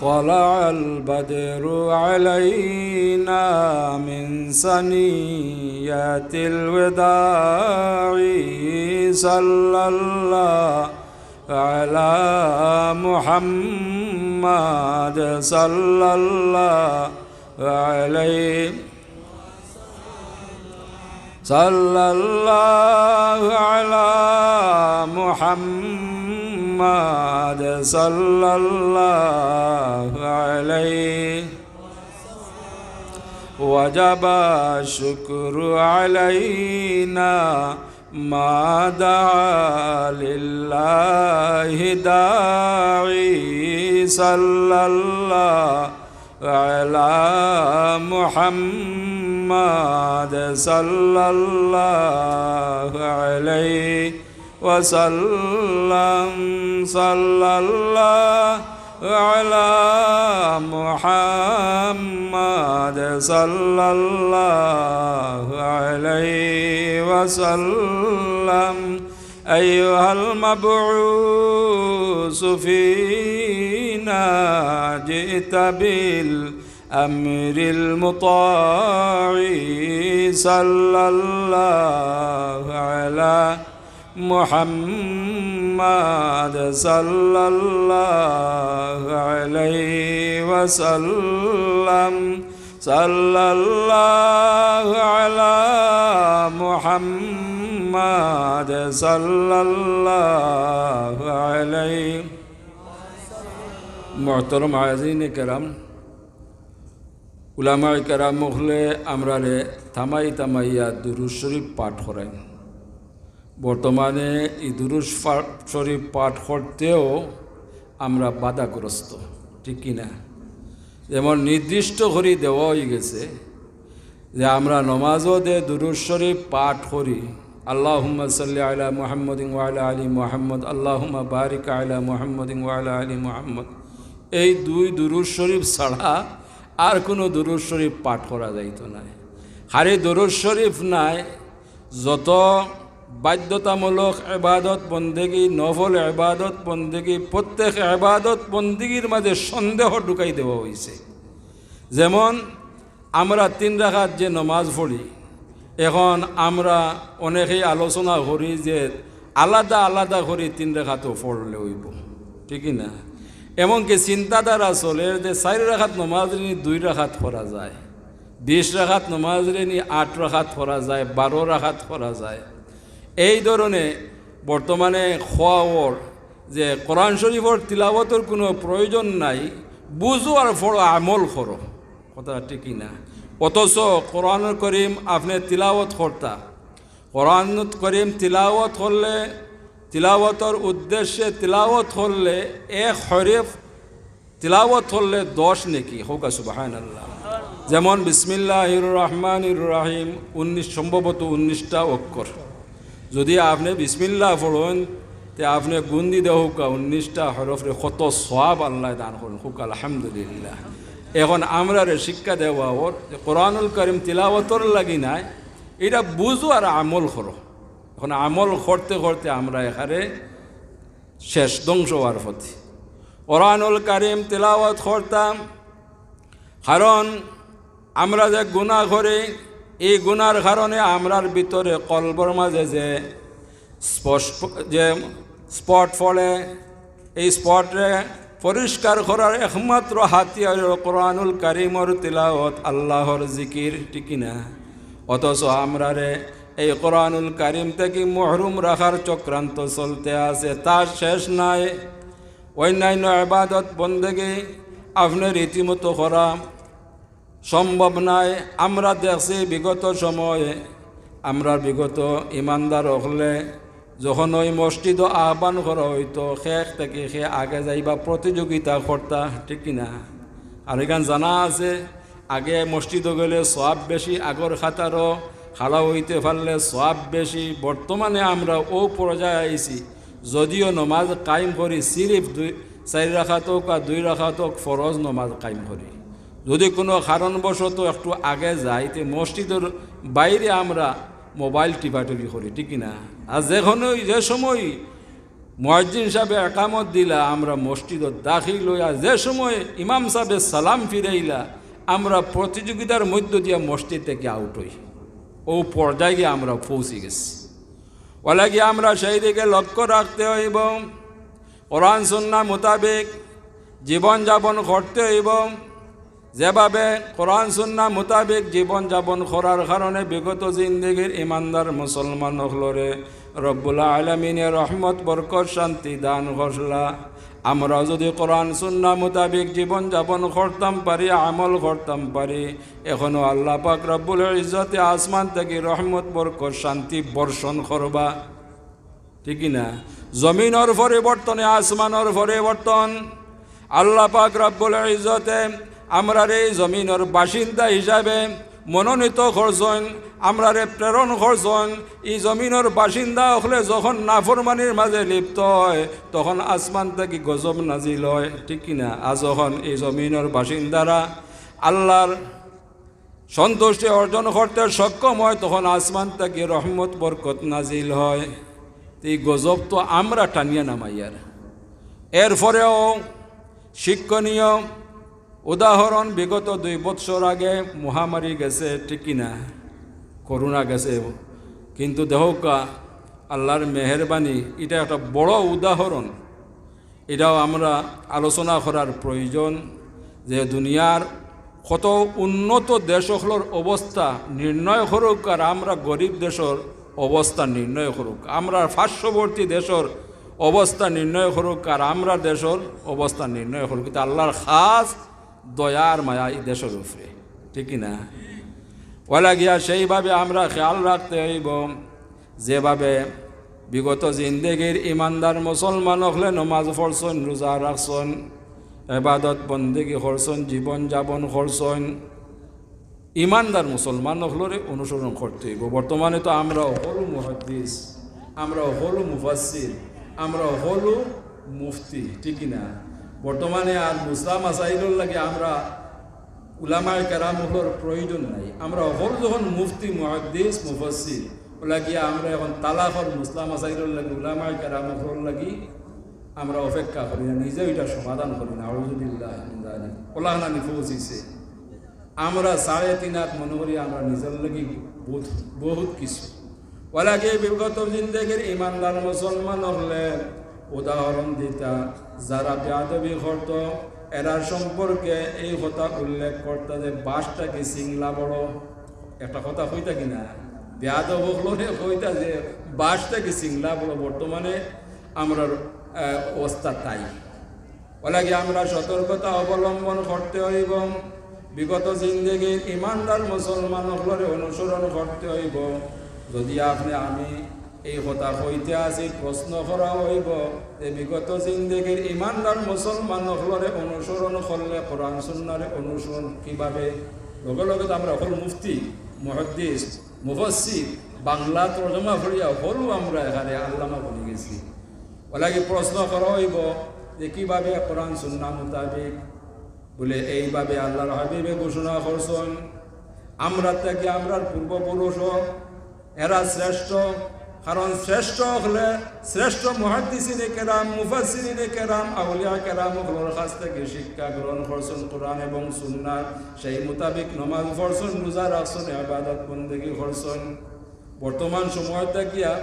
طلع البدر علينا من ثنيات الوداع، صلى الله على محمد، صلى الله عليه، صلى الله على محمد، صلى الله عليه. وجب الشكر علينا ما دعا لله داعي، صلى الله على محمد، صلى الله عليه وسلم، صلى الله على محمد، صلى الله عليه وسلم. أيها المبعوث فينا، جئت بالأمر المطاع، صلى الله على محمد، صلى الله عليه وسلم، صلى الله على محمد، صلى الله عليه. মুহতারাম হাজিরিনে কেরাম, উলামায়ে কেরাম অকলে আমরারে থামাই থামাইয়া দুরূদ শরীফ পাঠ করাইন। বর্তমানে এই দুরূদ পা-, শরীফ পাঠ করতেও আমরা বাধাগ্রস্ত, ঠিক কি না? যেমন নির্দিষ্ট করি দেওয়া অইগেছে যে আমরা নমাজো যে দুরূদ শরীফ পাঠ করি, আল্লাহুম্মা সাল্লি আলা মুহাম্মাদিন ওয়া আলা আলি মুহাম্মাদ, আল্লাহুম্মা বারিক আলা মুহাম্মাদিন ওয়া আলা আলি মুহাম্মাদ, এই দুই দুরূদ শরীফ ছাড়া আর কুনু দুরূদ শরীফ পাঠ করা যাইতো নায়। খালি দুরূদ শরীফ নায়, যত বাধ্যতামূলক ইবাদত বন্দেগী, নফল ইবাদত বন্দেগী, প্রত্যেক ইবাদত বন্দেগীর মাঝে সন্দেহ ঢুকাই দেওয়া অইছে। যেমন আমরা তিন রাকাত যে নমাজ পড়ি, এখন আমরা অনেকেই আলোচনা করি যে আলাদা আলাদা করি তিন রাকাতও পড়লে অইবো, ঠিক কি না? এমনকি চিন্তাধারা চলের যে চাইর রাকাত নমাজরে নি দুই রাকাত করা যায়, বিশ রাকাত নমাজরে নি আট রাকাত করা যায়, বারো রাকাত করা যায়। এই ধরনে বর্তমানে কওয়া অর যে কোরআন শরীফর তিলাওয়াতর কুনু প্রয়োজন নাই, বুঝো আর পড়ো, আমল করো। কথা ঠিক কি না? অথচ কোরআনুল করিম আপনে তিলাওয়াত করতা, কোরআনুল করিম তিলাওয়াত করলে, তিলাওয়াতর উদ্দেশ্যে তিলাওয়াত করলে এক হরফ তিলাওয়াত করলে দশ নেকি, কউক্কা সুবহানাল্লাহ। যেমন বিসমিল্লাহির রহমানির রহিম, উনিশ, সম্ভবত উনিশটা অক্ষর। যদি আপনে বিসমিল্লাহ পড়ইন, তে আপনে গুনতি দেখউক্কা উনিশটা হরফরে কত সওয়াব আল্লায় দান করইন, কউক্কা আলহামদুলিল্লাহ। এখন আমরারে শিক্ষা দেওয়া অর যে কোরআনুল করিম তিলাওয়াতর লাগি নায়, ইটা বুঝো আর আমল করো। এখন আমল করতে করতে আমরা একেবারে শেষ, ধ্বংস অওয়ার পথে। কোরআনুল করিম তিলাওয়াত করতাম, কারণ আমরা যে গুনাহ করি, এই গুনার কারণে আমরার ভিতরে কলবর মাঝে যে স্পট, যে স্পট পড়ে, এই স্পটরে পরিষ্কার করার একমাত্র হাতিয়ার হলো কোরআনুল কারীমর তিলাওয়াত, আল্লাহর জিকির, ঠিক কি না? অথচ আমরারে এই কোরআনুল কারীম থাকি মহরুম রাখার চক্রান্ত চলতে আছে, তার শেষ নাই। অন্যান্য ইবাদত বন্দেগী আপনে রীতিমতো করা সম্ভব নায়। আমরা দেখছি বিগত সময়ে, আমরা বিগত ইমানদার অকলে যখন ওই মসজিদো আহ্বান করা অইতো, কে থাকি কে আগে যাইবা প্রতিযোগিতা করতা, ঠিক কি না? আর ইখান জানা আছে, আগে মসজিদো গেলে সওয়াব বেশি, আগর কাতারো খাড়া অইতে পারলে সওয়াব বেশি। বর্তমানে আমরা অউ পর্যায়ে আইছি, যদিও নমাজ কায়েম করি, সিরিফ দুই, চাইর রাকাত অউক আর দুই রাকাত অউক, ফরজ নমাজ কায়েম করি। যদি কুনু কারণবশত একটু আগে যাই, তে মসজিদর বাইরে আমরা মোবাইল টিপাটিপি করি, ঠিক কি না? আর যেকোনো, যে সময় মুয়াজ্জিন সাবে একামত দিলা, আমরা মসজিদো দাখিল অইয়া, যে সময় ইমাম সাবে সালাম ফিরাইলা, আমরা প্রতিযোগিতার মধ্য দিয়া মসজিদ থাকি আউট অই। অউ পর্যায়ে গিয়া আমরা পৌঁছি গেছি। অলাগি আমরা সেই দিকে লক্ষ্য রাখতে অইবো। কোরআন সুন্নাহ মোতাবেক জীবন যাপন করতে অইবো। যেভাবে কোরআন সুন্নাহ মোতাবেক জীবন যাপন করার কারণে বিগত জিন্দেগির ইমানদার মুসলমান অকলরে রব্বুল আলামিনে রহমত, বরকত, শান্তি দান করলা। আমরা যদি কোরআন সুন্নাহ মোতাবেক জীবন যাপন করতাম পারি, আমল করতাম পারি, এখনো আল্লাহ পাক রব্বুল ইজ্জতে আসমান থাকি রহমত, বরকত, শান্তি বর্ষণ করবা। ঠিক কি না? জমিনর পরিবর্তনে আসমানর পরিবর্তন। আল্লাহ পাক রব্বুল ইজ্জতে আমরারে এই জমিনর বাসিন্দা হিসাবে মনোনীত করছইন, আমরারে প্রেরণ করছইন। এই জমিনর বাসিন্দা অকলে যখন নাফরমানির মাঝে লিপ্ত অয়, তখন আসমান থাকি গজব নাজিল অয়, ঠিক কি না? আর যখন এই জমিনর বাসিন্দারা আল্লাহর সন্তুষ্টি অর্জন করতে সক্ষম অয়, তখন আসমান থাকি রহমত বরকত নাজিল অয়। তে এই গজব তো আমরা টানিয়া নামাইয়ার। এরপরেও শিক্ষণীয় উদাহরণ, বিগত দুই বৎসর আগে মহামারী গেছে, ঠিক কি না? করোনা গেছে, কিন্তু দেখউক্কা আল্লাহর মেহেরবানি, ইটা একটা বড় উদাহরণ। ইটাও আমরা আলোচনা করার প্রয়োজন যে দুনিয়ার কত উন্নত দেশ অকলর অবস্থা নির্ণয় করউক আর আমরা গরিব দেশর অবস্থা নির্ণয় করউক, আমরা পার্শ্ববর্তী দেশর অবস্থা নির্ণয় করউক আর আমরা দেশর অবস্থা নির্ণয় করউক। কিন্তু আল্লাহর খাস দয়া আর মায়া এই দেশর উপরে, ঠিক কি না? অলাগিয়া সেইভাবে আমরা খেয়াল রাখতে অইবো। যেভাবে বিগত জিন্দেগির ইমানদার মুসলমান অকলে নমাজ পড়ছইন, রোজা রাখছইন, ইবাদত বন্দেগি করছইন, জীবন যাপন করছইন, ইমানদার মুসলমান অকলরে অনুসরণ করতে অইবো। বর্তমানে তো আমরা হকলউ মুহাদ্দিস, আমরা হকলউ মুফাসসির, আমরা হকলউ মুফতি, ঠিক কি না? বর্তমানে আর মাসলা মাসাইলর লাগি আমরা উলামায়ে কেরাম অকলর প্রয়োজন নাই। আমরা হকল যখন মুফতি, মুহাদ্দিস, মুফাসসির, অলাগিয়া আমরা এখন তালাকর মাসলা মাসাইলর লাগি উলামায়ে কেরাম অকলর লাগি আমরা অপেক্ষা করি না, নিজেও ইটা সমাধান করি না। আউযুবিল্লাহি মিন যালিক। অলাখান আনি পৌঁছিছে। আমরা সাড়ে তিন আত মনে করি আমরা নিজর লাগি বহুত, বহুত কিছু। অলাগি বিগত জিন্দেগির ইমানদার মুসলমান অকলে উদাহরণ দিতা, যারা বেয়াদবি করতো, এরার সম্পর্কে এই কথা উল্লেখ করতা যে বাঁশ থাকি চিংলা বড়। একটা কথা কইতা কি না? বেয়াদব অকলরে কইতা যে বাঁশ থাকি চিংলা বড়। বর্তমানে আমরার, আহ, অবস্থা তাই। অলাগি আমরা সতর্কতা অবলম্বন করতে অইবো। বিগত জিন্দেগির ইমানদার মুসলমান অকলরে অনুসরণ করতে অইবো। যদি আপনে আমি এই কথা কইতে আছি, প্রশ্ন করা অইবো যে বিগত জিন্দেগির ইমানদার মুসলমান অকলরে অনুসরণ করলে কোরআন সুন্নাহরে অনুসরণ কিভাবে? লগে লগে তো আমরা হকল মুফতি, মুহাদ্দিস, মুফাসসির, বাংলা তর্জমা পড়িয়া হকলউ আমরা এখানে আল্লামা বনি গেছি। অলাগি প্রশ্ন করা অইবো যে কিভাবে কোরআন সুন্নাহ মোতাবেক, বুলে এইভাবে আল্লাহর হাবিবে ঘোষণা করছইন, আমরা থাকি আমরার পূর্বপুরুষ, এরা শ্রেষ্ঠ, কারণ শ্রেষ্ঠ অকলে, শ্রেষ্ঠ মুহাদ্দিসিনে কেরাম, মুফাসসিরিনে কেরাম, আউলিয়া কেরাম অকলর কাছ থাকি শিক্ষা গ্রহণ করছইন কোরআন এবং সুন্নাহ, সেই মোতাবেক নমাজ পড়ছইন, রোজা রাখছইন, ইবাদত বন্দেগি করছইন। বর্তমান সময় থাকিয়া,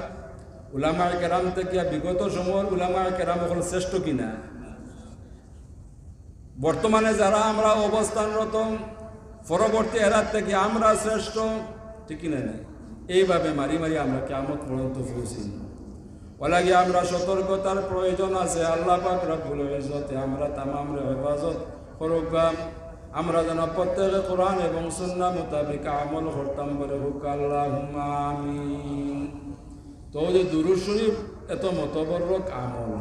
উলামায়ে কেরাম থাকিয়া বিগত সময়র উলামায়ে কেরাম অকল শ্রেষ্ঠ কিনা? বর্তমানে যারা আমরা অবস্থানরত, পরবর্তী এরার থাকি আমরা শ্রেষ্ঠ, ঠিক কিনা নি? এইভাবে মারি মারি আমরা কিয়ামত পর্যন্ত পৌঁছি। অলাগি আমরা সতর্কতার প্রয়োজন আছে। আল্লাহ পাক রব্বুল ইজ্জতে আমরা তামামরে হেফাজত করুক্কা। আমরা যেন প্রত্যেকে কোরআন এবং সুন্নাহ মোতাবেক আমল করতাম পারি, কউক্কা আল্লাহুম্মা আমিন। তো অউ যে দুরূদ শরীফ এত মতবরক আমল,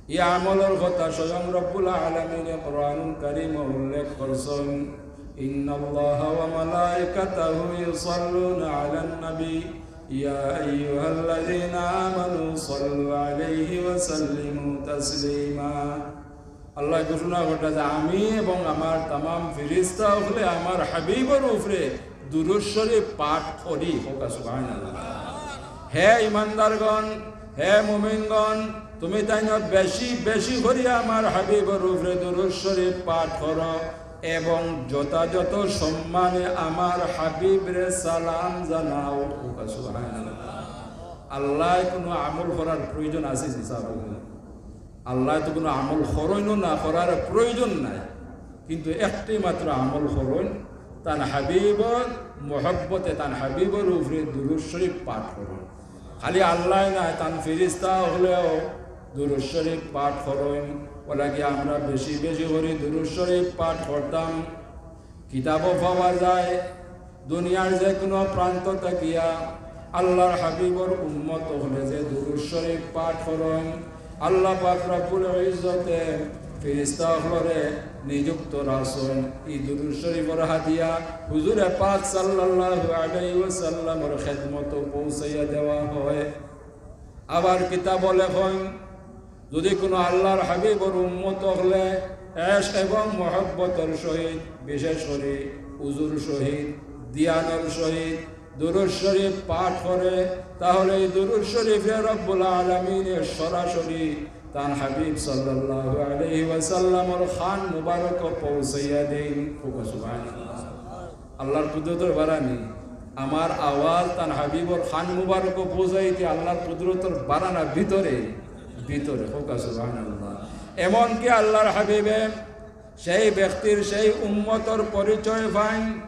ই আমলর কথা স্বয়ং রব্বুল আলামিনে কোরআনুল কারীমো উল্লেখ করছইন, "ইন্নাল্লাহা ওয়া মালাইকাতাহু ইউসাল্লুনা আলান নবী, ইয়া আইয়ুহাল্লাযীনা আমানু সাল্লু আলাইহি ওয়া সাল্লিমু তাসলিমা।" আল্লায় ঘোষণা কররা যে, "আমি এবং আমার তামাম ফিরিস্তা অকলে আমার হাবিবর উপরে দুরূদ শরীফ পাঠ করি।" কউক্কা সুবহানাল্লাহ। হে ইমানদারগণ, হে মুমিনগণ, তুমি তাইন বেশি বেশি করি আমার হাবিবর উপরে দুরূদ শরীফ পাঠ করো এবং যথাযথ সম্মানে আমার হাবিবরে সালাম জানাও। কউক্কা সুবহানাল্লাহ। আল্লায় কুনু আমল করার প্রয়োজন আছে নি, সাব? আল্লায় তো কুনু আমল করইনও না, করার প্রয়োজন নাই, কিন্তু একটি মাত্র আমল করইন, তান হাবিবর মহব্বতে তান হাবিবর উপরে দুরূদ শরীফ পাঠ করইন। খালি আল্লায় নায়, তান ফিরিস্তা অকলেও দুরূদ শরীফ পাঠ করইন। অলাগি আমরা বেশি বেশি করি দুরূদ শরীফ পাঠ করতাম। কিতাবো পাওয়া যায়, দুনিয়ার যে কুনু প্রান্ত থাকিয়া আল্লাহর হাবিবর উম্মত অকলে যে দুরূদ শরীফ পাঠ করইন, আল্লাহ পাক রব্বুল ইজ্জতে ফিরিস্তা অকলরে নিযুক্ত রাখছইন ই দুরূদ শরীফর হাদিয়া হুজুরে পাক সাল্লাল্লাহু আলাইহি ওয়াসাল্লামর খেদমতো পৌঁছাইয়া দেওয়া হয়। আবার কিতাবো লেখইন, যুদি কুনু আল্লাহর হাবিবর উম্মত অকলে এশক এবং মহব্বতর সহিত, বিশেষ করি উজুর সহিত, ধিয়ানর সহিত দুরূদ শরীফ পাঠ করে, তাহলে ই দুরূদ শরীফরে রব্বুল আলামিনে সরাসরি তান হাবিব সাল্লাল্লাহু আলাইহি ওয়াসাল্লামর কান মুবারকো পৌঁছাইয়া দেইন। কউক্কা সুবহানাল্লাহ। আল্লাহর কুদরতর বাড়ানি। আমার আওয়াজ তান হাবিবর কান মুবারকো পৌঁছাইতে আল্লাহর কুদরতর বাড়ানা ভিতরে, ভিতরে। কউক্কা সুবহানাল্লাহ। এমনকি আল্লাহর হাবিবে সেই ব্যক্তির, সেই উম্মতর পরিচয় পাইন,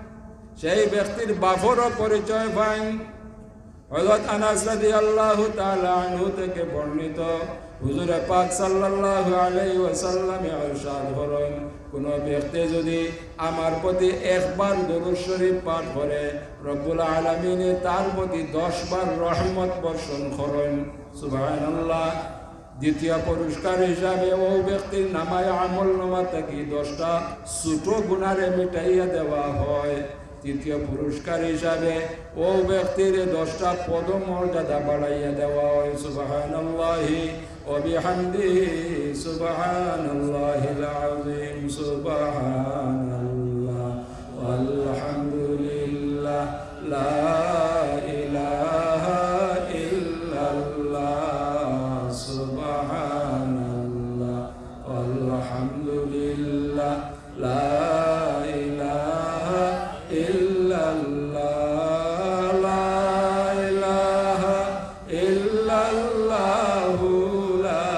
সেই ব্যক্তির বাপরও পরিচয় পাইন। হযরত আনাস রাদিয়াল্লাহু তাআলা আনহু থেকে বর্ণিত, হুজুরে পাক সাল্লাল্লাহু আলাইহি ওয়াসাল্লামে ইরশাদ করইন, কুনু ব্যক্তি যুদি আমার প্রতি একবার দুরূদ শরীফ পাঠ করে, রব্বুল আলামিনে তার প্রতি দশ বার রহমত বর্ষণ করইন। সুবহানাল্লাহ। দ্বিতীয় পুরস্কার হিসাবে অউ ব্যক্তির নামায়ে আমলনামা থাকি দশটা ছোট গুনারে মিটাইয়া দেওয়া হয়। তৃতীয় পুরস্কার হিসাবে অউ ব্যক্তিরে দশটা পদমর্যাদা বাড়াইয়া দেওয়া হয়। সুবহানাল্লাহি ওয়া বিহামদিহি, সুবহানাল্লাহিল আযীম, সুবহানাল্লাহ, ওয়ালহামদুলিল্লাহ, লা ইলাহা ইল্লাল্লাহ, সুবহানাল্লাহ, ওয়ালহামদুলিল্লাহ, লা ইলাহা ইল্লাল্লাহ, লা ইলাহা ইল্লাল্লাহু, লা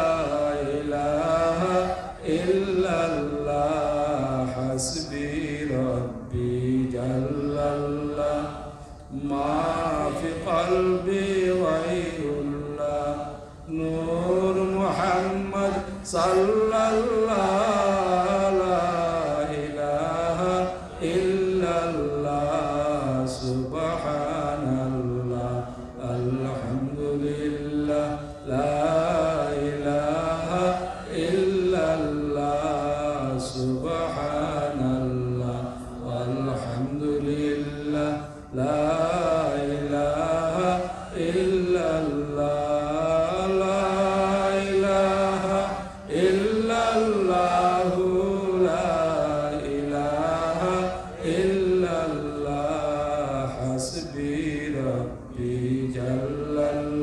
ইলাহা ইল্লাল্লাহ, হাসবি রব্বি জাল্লাল্লাহ, মা ফি কলবি গায়রুল্লাহ, নূর মুহাম্মদ সাল্লাল্লাহ, লা ইলাহা ইল্লাল্লাহ, সুবহানাল্লাহ, আলহামদুলিল্লাহ, লা ইলাহা ইল্লাল্লাহ, সুবহানাল্লাহ, আলহামদুলিল্লাহ, লা ইলাহা ইল্লাল্লাহ, লা ইলাহা ইল্লাল্লাহু, লা ইলাহা ইল্লাল্লাহ, হাসবি রব্বি জাল্লাল্লাহ।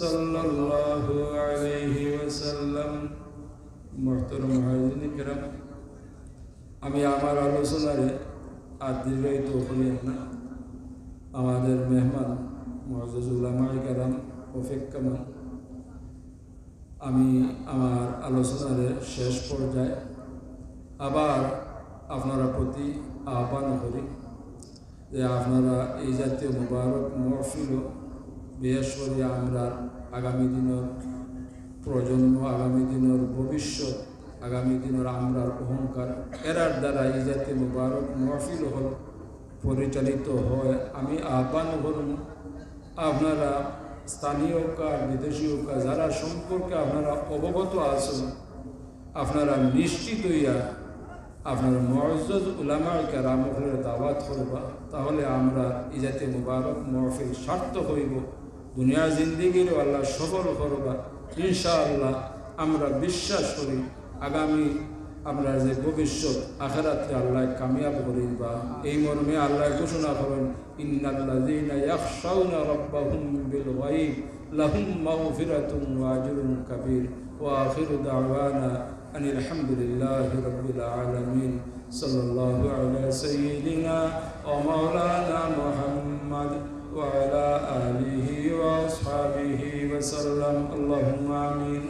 সাল্লাল্লাহু আলাইহি ওয়াসাল্লাম। মুহতারাম হাজিরিন কিরাম, আমি আমার আলোচনারে আর দীর্ঘায়িত করিয়ার না। আমাদের মেহমান মুআজ্জাজ উলামায়ে কেরাম অপেক্ষমান। আমি আমার আলোচনারে শেষ পর্যায়ে আবার আপনারা প্রতি আহ্বান করি যে আপনারা এই জাতীয় মুবারক মহফিল, বিশেষ করি আমরার আগামী দিনর প্রজন্ম, আগামী দিনর ভবিষ্যৎ, আগামী দিনর আমরার অহংকার, এরার দ্বারা এই জাতীয় মুবারক মহফিল অকল পরিচালিত হয়। আমি আহ্বান করমু, আপনারা স্থানীয় অউক্কা, বিদেশি অউক্কা, যারা সম্পর্কে আপনারা অবগত আছইন, আপনারা নিশ্চিত অইয়া আপনারা মুআজ্জাজ উলামায়ে কেরাম অকলরে দাওয়াত করবা, তাহলে আমরার এই জাতীয় মুবারক মহফিল সার্থক অইবো। দুনিয়ার জিন্দেগিরেও আল্লায় সফল করবা। ইনশাআল্লাহ, আমরা বিশ্বাস করি আগামী আমরার যে ভবিষ্যৎ, আখেরাতরে আল্লায় কামিয়াব করি দিবা। এই মর্মে আল্লায় ঘোষণা করইন, "ইন্নাল্লাযীনা ইয়াখশাউনা রাব্বাহুম বিল গায়ব লাহুম মাগফিরাতুন ওয়া আজরুন কাবীর।" ওয়া আখিরু দাওয়ানা আনিল হামদুলিল্লাহি রাব্বিল আলামিন। সাল্লাল্লাহু আলা সাইয়্যিদিনা ওয়া মাওলানা মুহাম্মদ ওয়া আলা আলিহি ওয়া আসহাবিহি ওয়া সাল্লাম। আল্লাহুম্মা আমিন।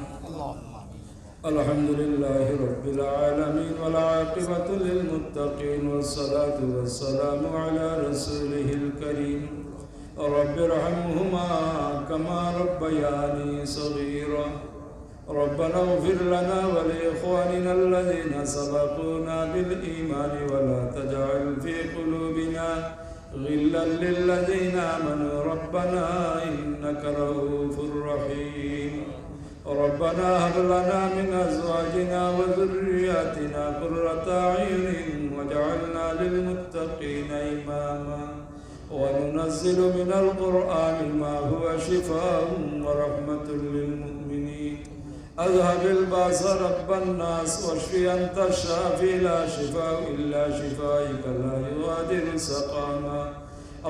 الحمد لله رب العالمين، والعاقبة للمتقين، والصلاة والسلام على رسوله الكريم. رب ارحمهما كما ربياني صغيرا. ربنا اغفر لنا ولإخواننا الذين سبقونا بالإيمان ولا تجعل في قلوبنا غلا للذين آمنوا ربنا إنك رءوف رحيم. ربنا هب لنا من أزواجنا وذرياتنا قرة أعين واجعلنا للمتقين إماما. وننزل من القرآن ما هو شفاء ورحمة للمؤمنين. أذهب البأس رب الناس واشف أنت الشافي لا شفاء إلا شفائك لا يغادر سقما.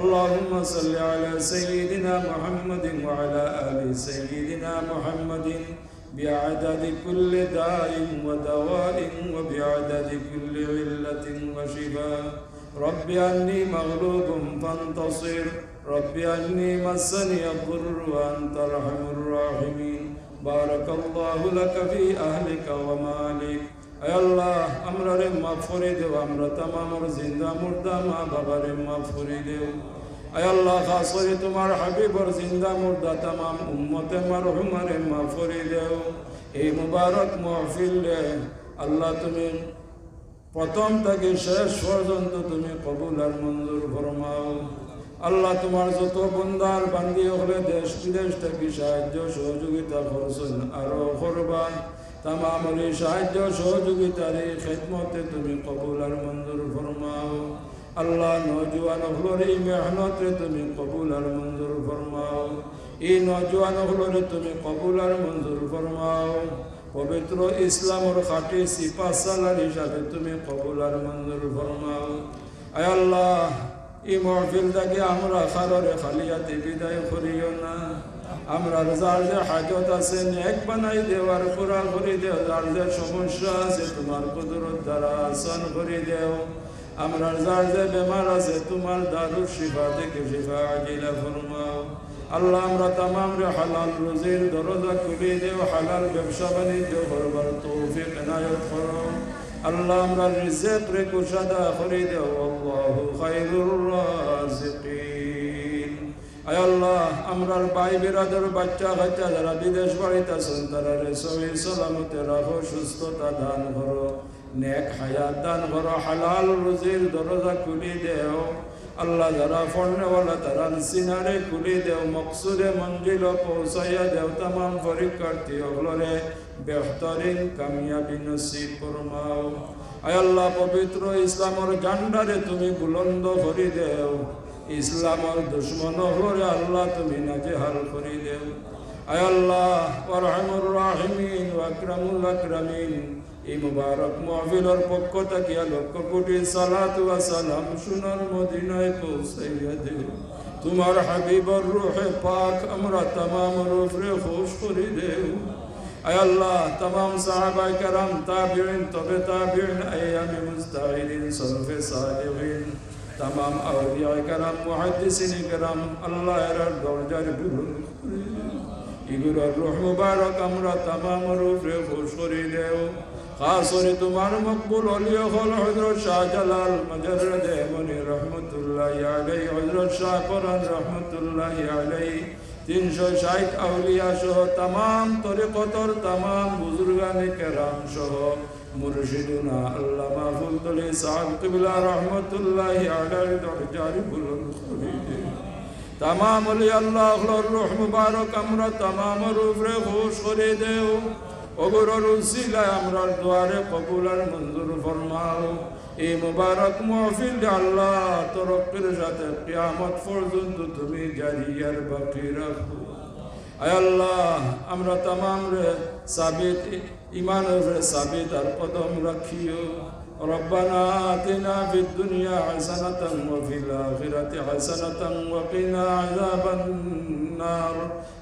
اللهم صل على سيدنا محمد وعلى آل سيدنا محمد بعدد كل داء ودواء وبعدد كل علة وشفاء. رب أني مغلوب فانتصر. رب أني مسني الضر وأنت أرحم الراحمين. بارك الله لك في أهلك ومالك. আয় আল্লাহ, আমরারে মাফ করি দেও, আমরা তামামর জিন্দা মুর্দা মা বাবারে মাফ করি দেও। আয় আল্লাহ, খাস করি তুমার হাবিবর জিন্দা মুর্দা তামাম উম্মতে মারহুমারে মাফ করি দেও। এই মুবারক মাহফিলরে আল্লাহ তুমি প্রথম থাকি শেষ পর্যন্ত তুমি কবুল আর মঞ্জুর ফরমাও। আল্লাহ, তুমার যত বন্দার বান্দি অকলে দেশ বিদেশ থাকি সাহায্য সহযোগিতা করছইন, আরো করবা, তামামর ই সাহায্য সহযোগিতার ই খেদমতরে তুমি কবুল আর মঞ্জুর ফরমাও। আল্লাহ, নওজোয়ান অকলর ই মেহনতরে তুমি কবুল আর মঞ্জুর ফরমাও। ই নওজোয়ান অকলরে তুমি কবুল আর মঞ্জুর ফরমাও। পবিত্র ইসলামর খাঁটি সিপাহসালার হিসাবে তুমি কবুল আর মঞ্জুর ফরমাও। আয় আল্লাহ, ই মাহফিল থাকি আমরা কারোরে খালি আতে বিদায় করিও না। আমরার যার যে হাজত আছে, নেক বানাই দেও আর পুরা করি দেও। যার যে সমস্যা আছে, তুমার কুদরত দ্বারা আসান করি দেও। আমরার যার যে বেমার আছে, তুমার দারুশ শিফা থাকি শিফা আজিলা ফরমাও। আল্লাহ, আমরা তামামরে হালাল রুজির দরজা খুলি দেও, হালাল ব্যবসা বাণিজ্য করবার তৌফিক এনায়েত করো। আল্লাহ, আমরার রিজিকরে কুশাদা করি দেও। আল্লাহু খায়রুর রাজিকিন। আয় আল্লাহ, আমরার ভাই বিরাদর, বাচ্চা কাচ্চা যারা বিদেশ বাড়িত আছইন, তারারে সহি সালামতে রাখো, সুস্থতা দান করো, নেক হায়াত দান করো, হালাল রুজির দরজা খুলি দেও। আল্লাহ, যারা পড়নেওয়ালা, তারার সিনারে খুলি দেও, মকসুদে মঞ্জিলো পৌঁছাইয়া দেও। তামাম পরীক্ষার্থী অকলরে বেহতরিন কামিয়াবি নসিব ফরমাও। আয় আল্লাহ, পবিত্র ইসলামর ঝান্ডারে তুমি বুলন্দ করি দেও। ইসলামর দুশমন অকলরে আল্লাহ তুমি নাজেহাল করি দেও। আয় আল্লাহ, আরহামুর রাহিমিন ওয়া আকরামুল আকরামিন, ই মুবারক মাহফিলর পক্ষ থাকিয়া লক্ষ কোটি সালাত ওয়া সালাম সোনার মদিনায় পৌঁছাইয়া দেও। তুমার হাবিবর রুহে পাক আমরা তামামর উপরে খুশ করি দেও। আয় আল্লাহ, তামাম সাহাবায়ে কেরাম, তাবিঈন, তবে তাবিঈন, আইম্মায়ে মুজতাহিদিন, সলফে সালিহিন, তামাম আউলিয়ায়ে কেরাম, মুহাদ্দিসিনে কেরাম, আল্লাহ এরার দরজার বুলন্দ করি দেও। ইগুলোর রুহ মুবারক আমরা তামামর উপরে খুশ করি দেও। খাস করি তুমার মকবুল অলি অকল হযরত শাহজালাল মুজাররদে ইয়ামনি রহমতুল্লাহি আলাইহি, হযরত শাহ পরান রহমতুল্লাহি আলাইহি, তিনশো ষাইট আউলিয়া সহ তামাম তরিকতর তামাম বুজুর্গানে কেরাম সহ মুর্শিদুনা আল্লামা ফুলতলি সাহেব কিবলা রহমতুল্লাহি আলাইহির দরজার বুলন্দ করি দেও। তামাম অলি আল্লাহ অকলর রুহ মুবারক আমরা তামামর উপরে খুশ করি দেও। অগুলোর উসিলায় আমরার দোয়ারে কবুল আর মঞ্জুর ফরমাও। এই মুবারক মাহফিল আল্লাহ তরক্কির সাথে কিয়ামত পর্যন্ত তুমি জারি আর বাকি রাখো। আয় আল্লাহ, আমরা তামামরে সাবিত ইমানর উপরে সাবিত আর কদম রাখিও। ربنا آتنا في الدنيا حسنة وفي الآخرة حسنة وقنا عذاب النار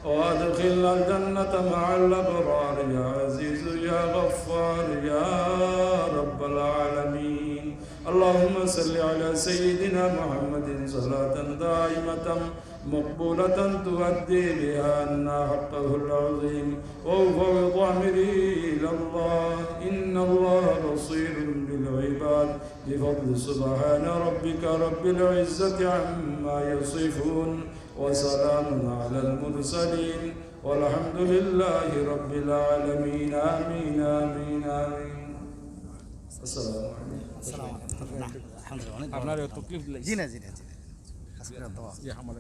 وأدخلنا الجنة مع الأبرار يا عزيز يا غفار يا رب العالمين. اللهم صل على سيدنا محمد صلاة دائمة مقبولة تؤدي بها عنا حقه العظيم وأفوض أمري إلى الله إن الله بصير بالعباد. بفضل سبحان ربك رب العزة عما يصفون وسلام على المرسلين والحمد لله رب العالمين. آمين، آمين، آمين. السلام عليكم. আসসালামু আলাইকুম। আলহামদুলিল্লাহ, অনেক ভালো। আপনার তকলিফ দিলে জি না, জি না, জি না। আজকে তো জি, আমার